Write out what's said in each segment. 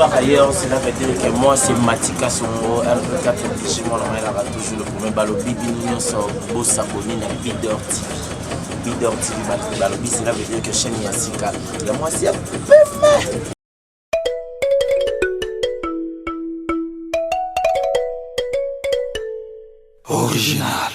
part ailleurs, cela veut dire que moi c'est Matika Songo, LP4 DG, moi on toujours le premier balobi bino nyonso bosaboni na Bidor TV. Bidor TV balobi, cela veut dire que chaîne ya sika ya mwasi ya pembe. Original.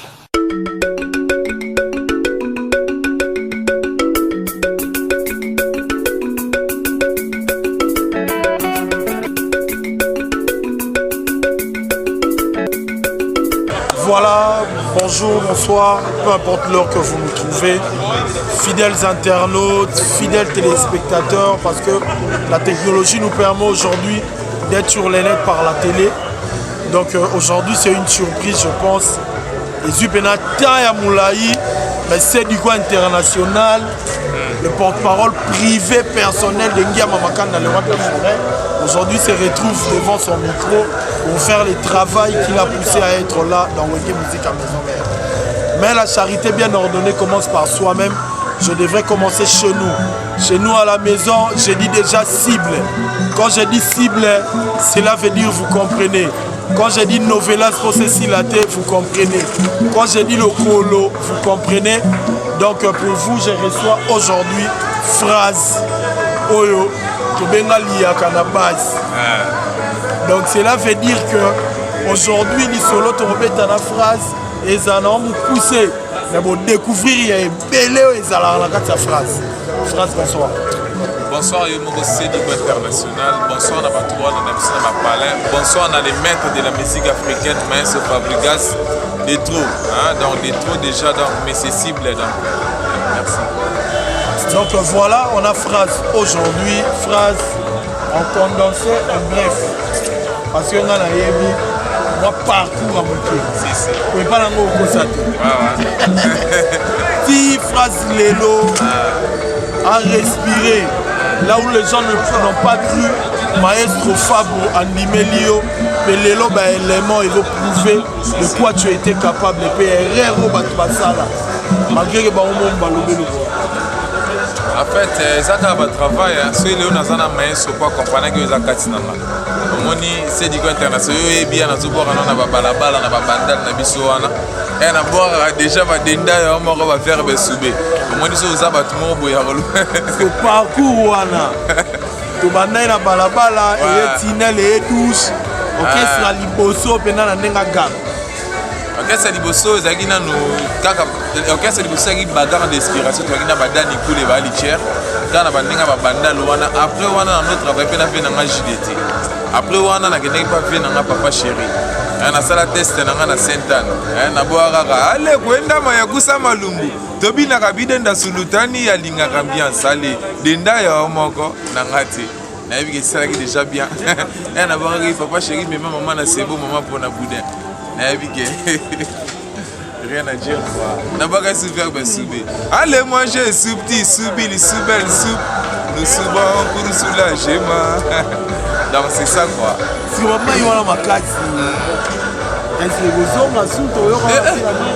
Voilà, bonjour, bonsoir, peu importe l'heure que vous nous trouvez, fidèles internautes, fidèles téléspectateurs, parce que la technologie nous permet aujourd'hui d'être sur les nets par la télé. Donc euh, aujourd'hui c'est une surprise je pense. ezwi mpena temps ya molai mais c'est du quoi international le porte-parole privé personnel de Ngiama Makanda, le roi de la forêt, aujourd'hui se retrouve devant son micro pour faire le travail qui l'a poussé à être là dans Wenge Musique à Maison Mère. Mais la charité bien ordonnée commence par soi-même. Je devrais commencer chez nous. Chez nous à la maison, j'ai dit déjà cible. Quand je dis cible, cela veut dire vous comprenez. Quand j'ai dit novelas laté, vous comprenez. Quand j'ai dit le colo, vous comprenez. Donc pour vous, je reçois aujourd'hui phrase Oyo tobenga liyaka na base. Ah. Donc cela veut dire que aujourd'hui lisolo tokobeta na phrase ezala na mokuse mais bodécouvrir ya ebele oyo ezalaka na kati ya phrase. Phrase bonsoir. Bonsoir yo moko Cedico International, bonsoir na bato wana na biso na bapalin, bonsoir na les maîtres de la musique africaine, Maestro Fabregas, de trop, hein, donc de trop déjà, donc mais c'est cible, donc merci. Donc voilà, on a phrase aujourd'hui, phrase en condensé, en bref. Parce que nga nayebi mwa parcours ya moke koyepa nango okosa te ti phrase lelo a respirer là où les gens n'ont pas cru maestro fabro andimeli yo mpe lelo baélément ezoprouve de quoi tu étais capable mpe erreur oyo bato basala malgré ke bango momo balobi lokola en fait euh, eza kaka batravail soki lelo naza na maestro po akompranaki oyo eza kati na nga omoni sediko international oyo oyebi ya nazobwaka no na babalabala na babandale na biso wana e nabwakaka deja badenda yo moko baverbe sube omoni soki oza bato moko boye ya kolo parcours wana tobandaki na balabala eye tinel eye douche orchestre ya liboso mpenza na ndenge agame orchestre ya liboso ezalaki nanu kaka orchestre ya liboso ezalaki bagarre d'inspiration tozalaki na badani kule balicher kaka na bandenge ya babandalo wana après wana na no travaille mpe na vie na nga jdt après wana nakendaki mpa vie na nga papa chéri eh, nasala teste na nga na sainte anne eh, naboya kaka ale kuendama ya kusa malumbu tobinaka bidenda sulutani alingaka ambiance ale denda ya moko na nga te nayebi ke esalaki déjà bien e nabangaki papa chéri mema mama na sebo mama mpona boudin nayebi ke rien à dire quoi nabaka su verbe soube allez manger soupe ti soubili soubel soupe nous soubons pour soulagement donc c'est ça quoi sima mai wana makasi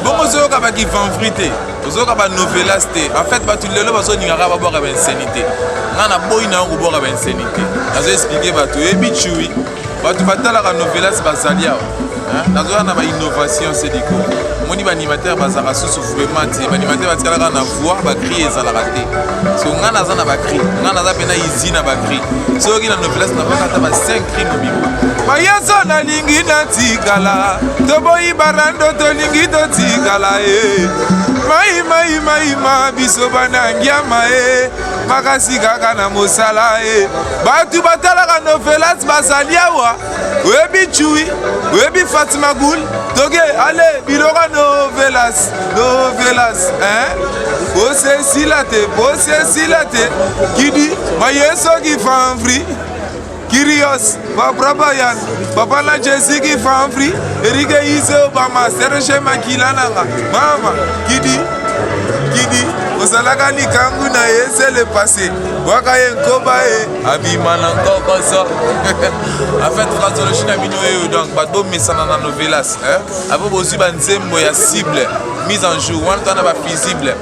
bongo ozoyoka bakivanvri te ozoyoka banovelas te en fait bato lelo bazolingaka babwaka bainsanité ngai naboyi na yango kobwaka bainsanité nazo explike bato oyebi chui bato batalaka novelas bazali awa nazoya na bainnovation sediko omoni baanimateur bazalaka susu vraiment te baanimateur batikalaka na voix bacri ezalaka te so ngai naza na bacri ngai naza mpena izi na bacri soki na novelas nabaka ata ba 5 cri mobimba mayeso nalingi natikala toboyi barando tolingi totikala e mai mai mai ma biso bana ngiama e makasi kaka na mosala e bato batalaka novelas bazali awa oyebi chui oyebi fatima gul toke ale biloko novelas novelas hein? pose esila te pose esila te kidi maye soki fanfri Kirios, Babrabayan, Papa na Jesse ki fanfri, Erike Ise Obama, Serge Makila nanga, Mama, Kidi, Kidi, ozalaka likangu na ye c'est le passé, bwaka ye nkoba ye, abima na nkokoso. En fait, phrasologie na bino oyo donc bato bomesana na novelas, hein? Apo bozwi ba nzembo ya cible, mise en jour, wana twana ba fusible.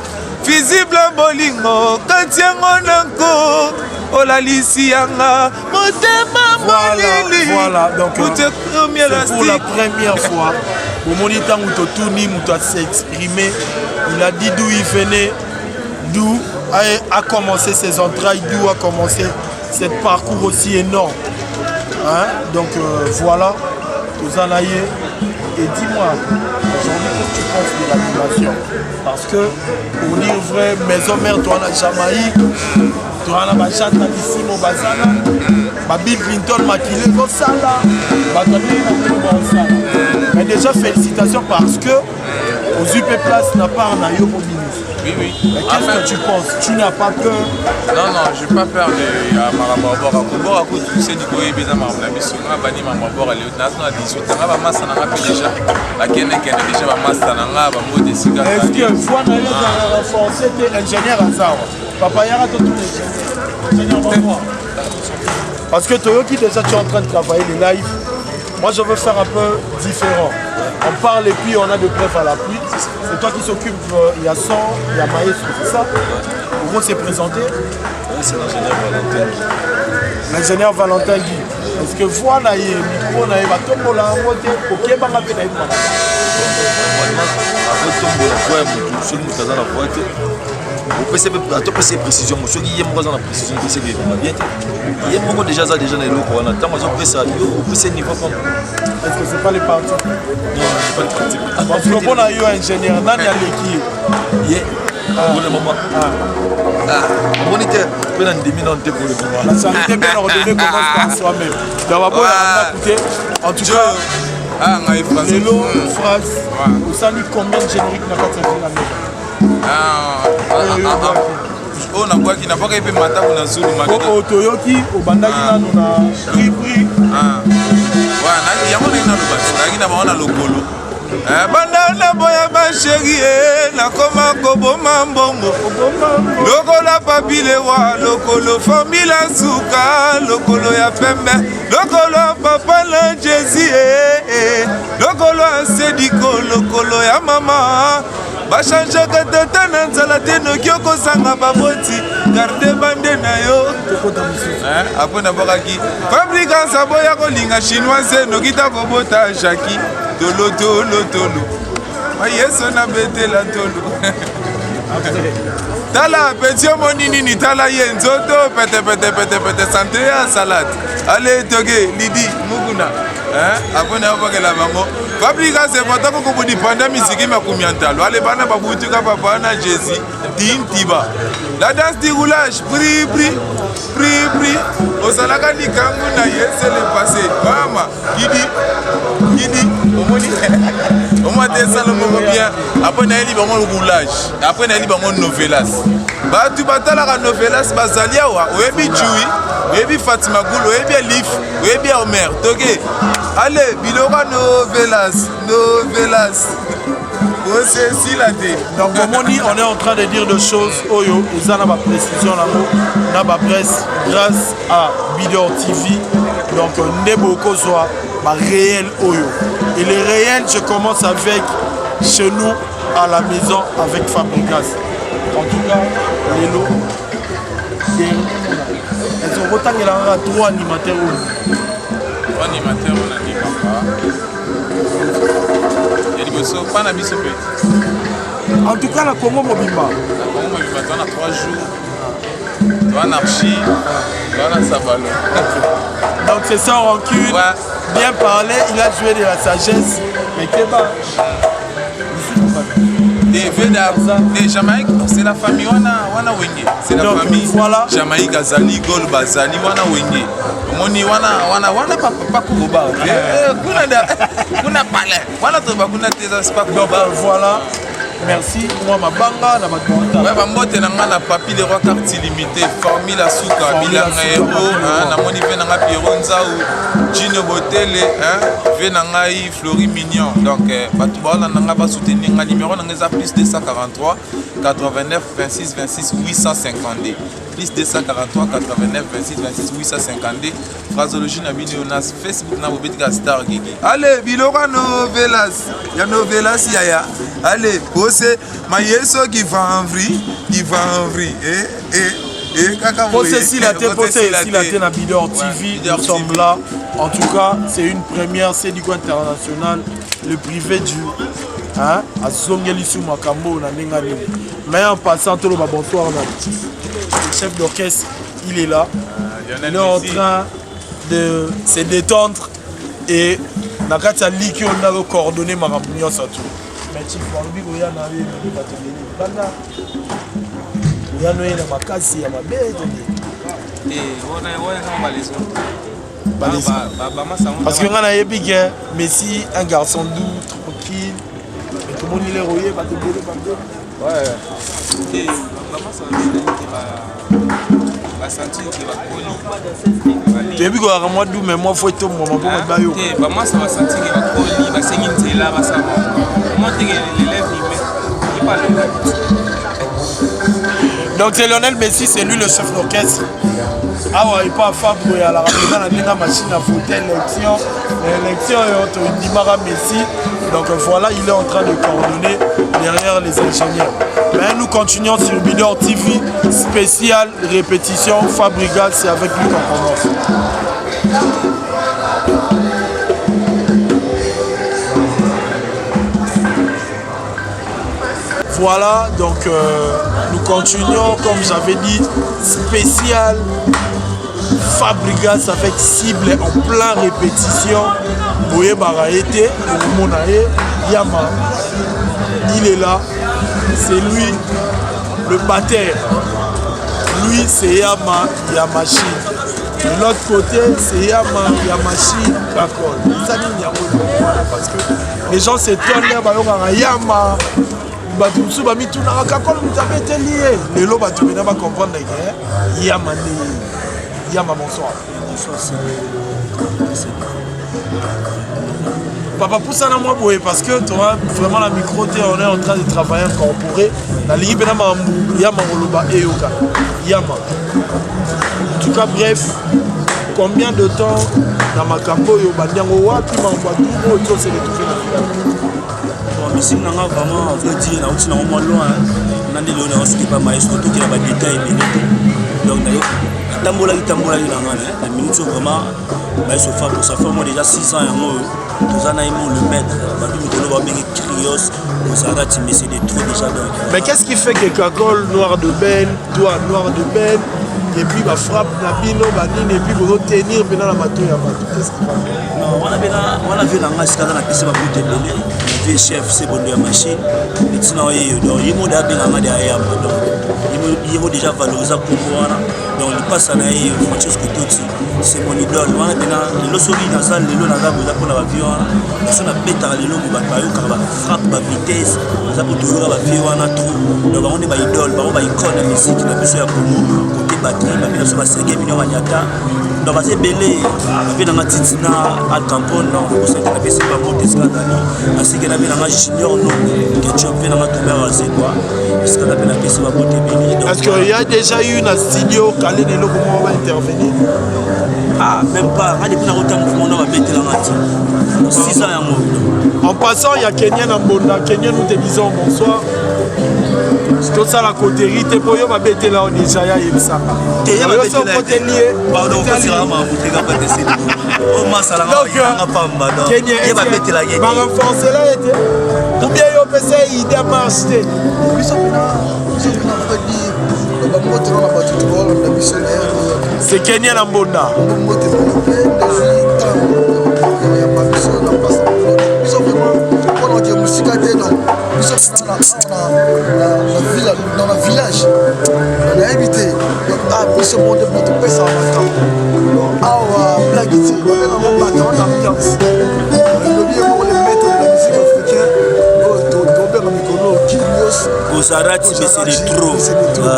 Fusible bolingo, kati yango na nko. Olalisi yanga motema molili. Voilà, donc c'est pour la première fois. Bomoni ntango totuni moto s'exprimer, il a dit d'où il venait, d'où a commencé ses entrailles, d'où a commencé cette parcours aussi énorme. Hein? Donc voilà, toza na ye. Et dis-moi, aujourd'hui, qu'est-ce que tu penses de l'animation? Parce que, pour dire vrai, Maison Mère, toi, na Jamaïque, toi, na Bachata, Lissimo, Bazana, ba Bill Clinton, Makile, Zosala, bato ndenge na ndenge baosala. Mais déjà, félicitations parce que, aux UP place na part na yo mobimisi. Oui. Mais qu'est-ce que tu penses? Tu n'as pas peur? Non, j'ai pas peur de ya makambo ya bwaka. Kobwaka kutu sedi koyebi eza makambo na biso. Nga bandi makambo ya bwaka leo naza na 18. Nga bamasa na nga mpe déjà bakendekende déjà, bamasa na nga bambote esika. Est-ce que voix na yo ezala renforcé te? Ingénieur azawa, papa yaka totuna ingénieur. Ingénieur, bonsoir. Parce que toyoki déjà tu es en train de travailler les lives. Moi, je veux faire un peu différent. On parle et puis on a de preuves à l'appui. C'est toi qui s'occupe, il y a son, il y a maestro, c'est ça? En gros, c'est présenté. C'est l'ingénieur Valentin Guy. L'ingénieur Valentin Guy. Est-ce que voix na ye, micro na ye, batombola yango te, okebanga mpe na ye? Normalement, akotombola voix ya motu soki moto aza na voix te. Opesa mpe, atopesa ye précision mo. Soki ye moko aza na précision te, seke ebima bien te. Ye moko déjà aza déjà na eloko wana. Ntango azopesa yo, opesa ye niveau comme Est-ce que c'est pas les partis? Non, c'est pas le parti. Parce que mpona yo, ingénieur, nani aleki ye? Ye pour le moment, omoni te mpe na ndimi nano te pour le moment. La charité bien ordonnée commence par soi-même. Donc baboya ndako te. En tout cas, Ah, ngai Français. Lelo phrase, osali combien de générique na kati ya Villa Nova? Oyo nabwaki, nabwaki mpe mataku na zulu. Oyo toyoki, obandaki nano na prix. Yango ndenge naloba, nayaki na bango na lokolo. Banda na boya bachérie, nakoma koboma mbongo lokola papilewa, lokolo famila suka, lokolo ya pembe, lokolo ya papa na Jésus, lokolo ya Sediko, lokolo ya mama. Bachangeaka tata na nzala te, noki okozanga baboti. Garde bande na yo. Apres nabwakaki Fabricas, aboya kolinga chinoise, noki ta kobota Jaki. Tolo tolo tolo, mayeso nabetela tolo. Tala petit, omoni nini? Tala ye nzoto petepete petepete, sante ya salade. Ale toge lidi mukuna. Apres nayobakela bango Fabricas evata kokobudi panda misiki 50. Ale bana babutuka papa na Jésus tintiba. La danse du roulage, pri pri pri pri, ozalaka likangu na ye, c'est le passé. Mama kidi kidi, omoni omoi te, esala moko bien. Apres nayeli bango roulage, apres nayeli bango novelas. Bato batalaka novelas bazali awa. Oyebi Jui, oyebi Fatima Gul, oyebi Elif, oyebi Omer toke. Ale biloko novelas, novelas osesila te. Donc bomoni, on est en train de dire des choses oyo eza na baprécision nango na bapresse grâce à Bidor TV. Donc nde bokozwa baréel oyo. Et les réels, je commence avec chez nous à la maison avec Fabrigas. En tout cas, lelo dernier okotangela kaka trois animateurs oyo. Trois animateurs oyo nandimaka ya liboso mpa na biso mpe. En tout cas, na Congo mobimba. Na Congo mobimba, toza na 3 jours, toza na Archi, toza na Sabalo. Donc c'est sans rancune. Bien parlé, il a joué de la sagesse, mais keba. De Jamaïque, c'est la famille wana, wana Wenge, c'est la Donc, famille. Voilà. Jamaïque azali, Gol bazali wana, Wenge. Omoni wana wana wana, papa Kokoba kuna da kuna palais wana, toba kuna te, eza pa Donc Kokoba. Voilà, merci. Moi mabanga na bato Ouais, baotala. Bambote na nga na Papi le Roi, carte illimité, formule asuka. Formule Bilanga Asuka, hero. Papi le Roi. Namoni mpe nanga Piero Nzau, Gino Botele, hein, ve na ngai Flori Mignon. Donc bato baolanda nga, basoutenir nga. Numéro na nga eza plus 243 89 26 26 852, plus 243 89 26 26 852. Phrasologie na bino na Facebook na bobetika Star Gigi. Ale biloko ya novelas, ya novelas yaya. Ale pose mayeso kivanvri kivanvri, eh, eh. Posa esila te, posa esila te na Bidor TV, nous sommes là. En tout cas, c'est une première, c'est du international, le privé du hein, azongeli su makambo na ndenge nini. Mais en passant, toloba bonsoir na le chef d'orchestre, il est là. Il est en train de se détendre et na kati ya liki oyo nazo coordonner makambo nyonso tout. Mais chief balobi koya na yo ememi bato ebele libanda. Oya no ye na makasi ya mabe to nde? Parce que nga nayebi ke Messi un garçon doux, tranquille, mais tomoni lero ye bato ebele babe. Toyebi kolaka mwa doux mais mwa fo etombwama mpo bato bayoka. Bamasa basanti ke bakoli, basengi nzela basala mwa teke l'élève humain. Donc c'est Lionel Messi, c'est lui le chef d'orchestre. Awa epa Fabro alaka mpenza na ndenge machine à voter élection élection oyo tondimaka Messi. Donc voilà, il est en train de coordonner derrière les ingénieurs. Mais nous continuons sur Bidor TV, spécial répétition Fabregas, c'est avec lui qu'on commence. Voilà, donc nous continuons, comme j'avais dit, spécial Fabregas avec cible en plein répétition. Boye Baraete, Monae, Yama, il est là, c'est lui le batteur. Lui, c'est Yama, Yamachine. De l'autre côté, c'est Yama, Yamachine, Kakol. Parce que les gens s'étonnent, bayokaka Yama. Bato mosusu bamitunaka Kakol moto abeteli ye. Lelo bato mena bacomprendre ke Yama nde ye. Yama, bonsoir. Bonsoir, c'est Papa, pousse moi boye parce que tu as vraiment la micro, on est en train de travailler incorporé. La ligne bena mambu, Yama Roloba Eyoka. Yama. En tout cas, bref, combien de temps dans makambo yo bandiango wapi mambo tout oyo se retrouver na village? Bon, musique nanga vraiment, à vrai dire, na uti na moi loin, na nde lelo na soki pas maestro toki na ba détails ebele te. Donc d'ailleurs, tambolaki tambolaki na nga na minute vraiment maestro Fabro, ça fait moi déjà 6 ans yango toza na ye mo le maître bato mikolo babengi Krios Ozarati, mais c'est des trop déjà donc. Mais qu'est-ce qui fait que Kakol noir de belle, toi noir de belle, et puis ba frappe na bino ba nini et puis bozo tenir pena na bato ya bato, qu'est-ce qui va? Non, wana bena wana vie na nga sika na pesa ba boute ebele, vie chef c'est bon de la machine, et tina ye donc ye mo da benga nga de ayamba donc ye mo déjà valoriser kombo wana donc lipasa na ye Francesco Totti c'est mon idole wana bena lelo soki naza lelo naza boza mpona ba vie wana so nabetaka lelo bo bato bayokaka ba frappe ba vitesse eza po toyoka ba vie wana trop donc bango nde ba idole bango ba icône ya musique na biso ya Congo côté batterie ba bino so ba sege bino banyata donc baza ebele bape nanga titina Al Campone donc kosaki na pesi bango te esika azali asike na pe nanga Junior no Ketchup pe nanga Tomer Azekwa esika na pe na pesi bango te ebele. Est-ce qu'il y a déjà eu na studio Kalé de Loko moko va intervenir? Ah, même pas. Nga depuis na kota mouvement na babetelanga ti 6 ans yango. En passant, il y a Kenya na Mbonda. Kenya, nous te disons bonsoir. Tosala coterie te po yo babetela yo déjà ya yebisaka. Te ya babetela ye. Pardon, okosela makambo te kaka te c'est. O masala nga pamba donc. Kenya ye babetela ye. Ba renforcer la ye te. Ou bien yo pesa idée marche te. Biso pena biso pena vrai dire bambote na bato tokolanda biso na ye. C'est Kenya na Mbonda. Mbote mpe nazwi ntango ya biso na place biso vraiment mpona oke mosika te donc biso na na village nayebi te biso moko nde topesaka makambo awa blague te babengango bato wana ambiance elobi ye moko le maître de la musique africaine oyo tobenga mikolo Kilios Ozarati, mais c'est de trop.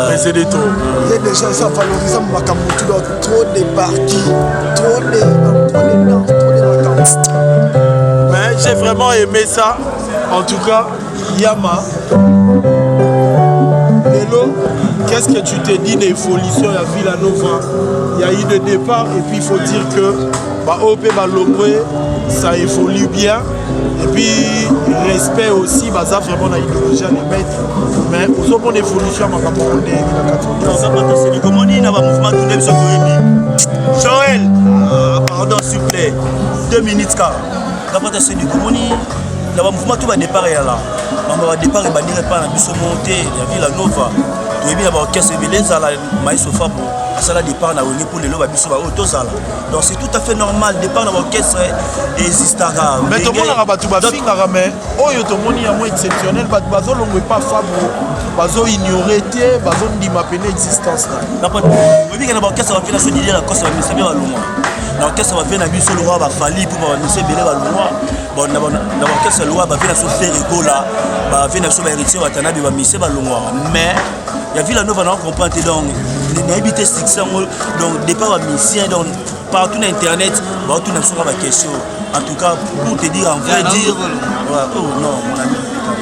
Mais c'est de trop. Il y a déjà ça valorise makambo tout donc trop de parties, trop de trop de danse, trop de vacances. Mais j'ai vraiment aimé ça. En tout cas, Yama, Lelo, qu'est-ce que tu te dis d'évolution à Villanova? Il y a eu des départs et puis il faut dire que Baoyo mpe balongwe, ça évolue bien. Et puis respect aussi, baza vraiment na idéologie ya le maître, mais ozomona évolution ya makambo yango ndenge na kati. Komoni na bamouvement tunde biso toyebi. Joël, ah, pardon, s'il vous plaît, 2 minutes kaka. Kapata Sedi, komoni na bamouvement to badépart eyala, mambo ya badépart ebandiki epai na biso mo te ya Villa Nova. Toyebi na baorchestre ebele ezala. Maestro Fabo asala départ na Wenge mpo lelo babiso baoyo tozala. Donc c'est tout à fait normal, départ na baorchestre existaka. Mais tomonaka bato bafingaka, mais oyo tomoni yango exceptionnel, bato bazolongwa epa Fabro, bazoignore te, bazondima pene existence na Oyebika na baorchestre bavie na so Didier Lacoste, bamisa mpe balongwa na orchestre. Bavie na biso lokwa bafali mpo bamisa ebele balongwa. Bon, na baorchestre lokwa bavie na biso Ferre Gola, bavie na biso bahéritier Watanabe, bamise balongwaka. Mais ya Villa Nova na comprendre te. Donc nayebi te succès yango. Donc départ bamusicien, donc partout na internet baotuna biso kaka baquestion. En tout cas, pour te dire en vrai dire, ouais, oh non, mon ami,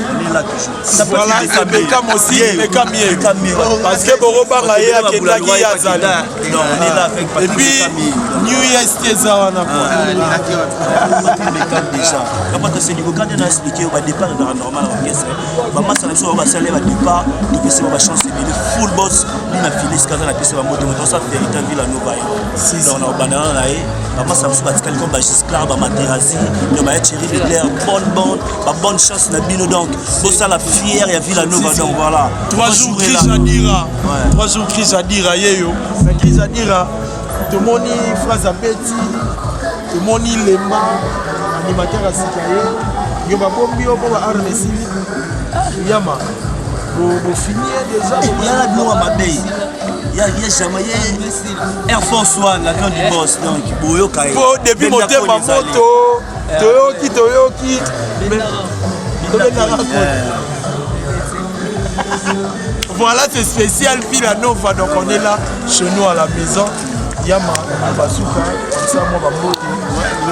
on est là toujours. Voilà, c'est Beckham aussi. Beckham ye, parce que bokobanga ye akendaki, ye azali. Donc on est là avec et Patrick puis Beckham. New Year eza wana quoi. Patrick Beckham déjà. Kapata Sedigo, quand on a expliqué au départ ezalaka normal na orchestre, bamasa na biso bao basali badépart, topesi ba bachance ebele. Full boss bina filis kaza, napesi bambote moto osa fierité Villa Nova yo. Donc na obandana na ye, bamasa na biso batikali comme bagisclar, bamaterasi, donc baya Thierry Leclerc, bonne bonne babonne chance na bino. Donc bosala fier ya Villa Nova. Donc voilà. 3 jours crise adira, 3 jours crise adira yeyo. Na crise adira tomoni phrase abeti, tomoni lemba animateur ya sika ye yo, babombi yo mpo baarme esili yama, bofini ye déjà. Yala biloko ya mabe ya ye jamais ye Air Force One, l'avion du boss. Donc boyoka ye. Po depuis motema moto toyoki, toyoki tobendaka. Voilà, c'est spécial Villa Nova. Donc on est là chez nous à la maison. Yama basuka comme ça, moi bambote.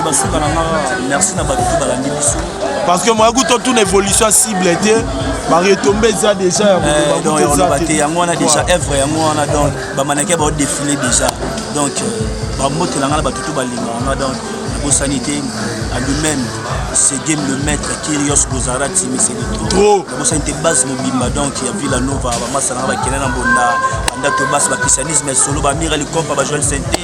Basuka na nga, merci na bato to balandi biso. Parce que moi kuto tuna évolution cible te, baretombées eza déjà ya Donc yoloba te, yango wana déjà œuvre yango wana. Donc bamaneke baodéfile déjà. Donc bambote na nga na bato to balingaka nga. Donc nabosani te à lui-même, c'est game le maître Kyrios Bozarati, mais c'est de trop. Nabosani te base mobimba, donc ya Villa Nova, bamasa nanga bakende na mbonda bandato base, bachristianisme solo, bamira likompa, bajoel sente.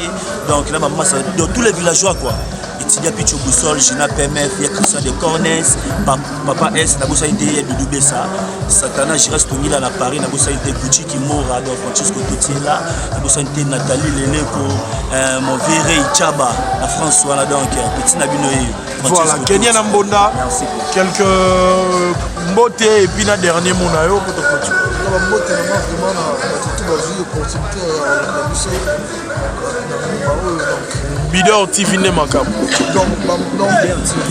Donc na bamasa, donc tous les villageois quoi, Etidia Picho Boussol, Gina PMF, ya Christian de Cornes, Papa S, nabosani te ya Doudou Bessa, Satana Giras Tongila na Paris, nabosani te Gucci Kimora, donc Francisco Totiela, nabosani te Nathalie Leleko, mon vieux Chaba na France wana, donc petit na bino ye. Voilà, Kenya na mbonda. Merci. Quelques mbote et puis na dernier mot na yo po tokoti. Na bambote na nga vraiment na bato tu bazwi opportunité ya biso na oyo, donc Bidor TV nde makambo. Donc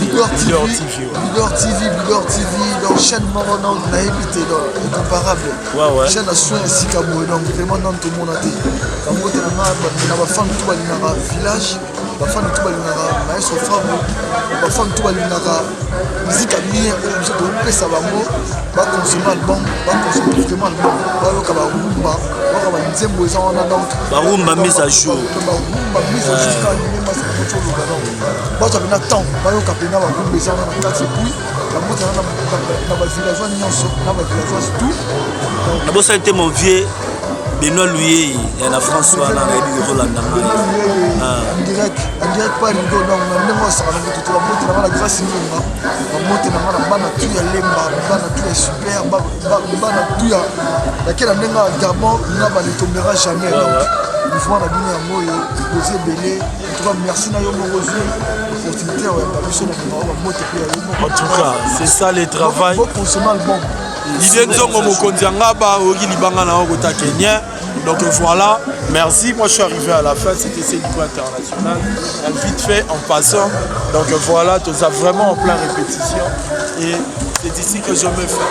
Bidor Bidor TV, TV, ouais. Bidor TV, Bidor TV, donc chaîne moko donc nayebi te, donc incomparable. Chaîne ya soin esika boye, donc vraiment nano tomona te. Bambote na nga na bafan tu balingaka village, bafan tu balingaka maestro Fabo, bafan tu balingaka musique ya bien oyo biso topesa bango. Bakonsome album, bakonsome vraiment album, bayoka barumba, bayoka banzembo eza wana. Donc Barumba mise à jour. Barumba mise à jour kaka ndenge masa koti oloba. Donc bazwa mpena temps, bayoka mpena barumba eza wana na kati. Et puis bambote na bavillageois nyonso, na bavillageoise tout. Nabosani te mon vieux Benoît Luyei ya na France wana, nayebi kozolanda ngai. En direct, en direct pa rido. Donc na ndenge osaka na moto te, bambote na nga na Grâce Ngonga, bambote na nga na bana tu ya Lemba, bana tu ya super, bana tu ya nake na ndenge ya Gabon nga baletombera jamais. Donc mouvement na bino yango oyo ekozi ebele. En tout cas merci na yo moko ozwi opportunité ya koyamba biso na moma. Bambote mpe ya yo moko. En tout cas, c'est ça le travail. Boconsommer album. Didier Nzongo, mokonzi ya ngaba, oyoki libanga na yo kota kenien. Donc voilà, merci. Moi je suis arrivé à la fin. C'était Célico International, vite fait en passant. Donc voilà, tout ça vraiment en plein répétition et c'est ici que je me fais.